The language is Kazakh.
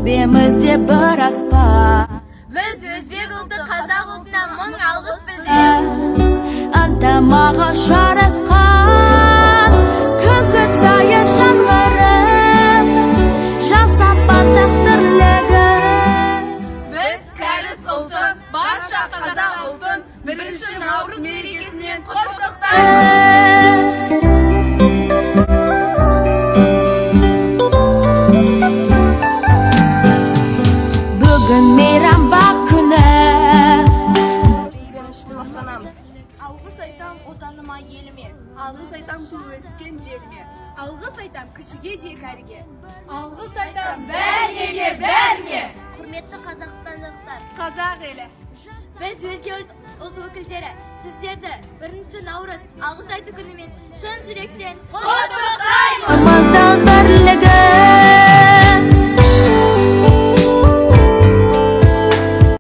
Төбемізде бір аспан. Біз өзбек ұлты қазақ ұлтына мың алғыс білдіреміз. Ынтымағы жарасқан, күн күн сайын жаңғырып, жасампаздық тірлігі. Біз кәріс ұлты барша қазақ ұлтын 1 наурыз мерекесімен құттықтаймыз. Бүгін мейрам бақ күні. Мақтанамыз. Алғыс айтам отаныма, еліме. Алғыс айтам туып өскен жеріме. Алғыс айтам кішіге де кәріге. Алғыс айтам бәріне, бәріне. Құрметті қазақстандықтар, Қазақ елі. Біз өзге ұлт өкілдері сіздерді 1 наурыз алғыс айту күнімен шын жүректен Құттықтаймыз. Құттықтаймыз.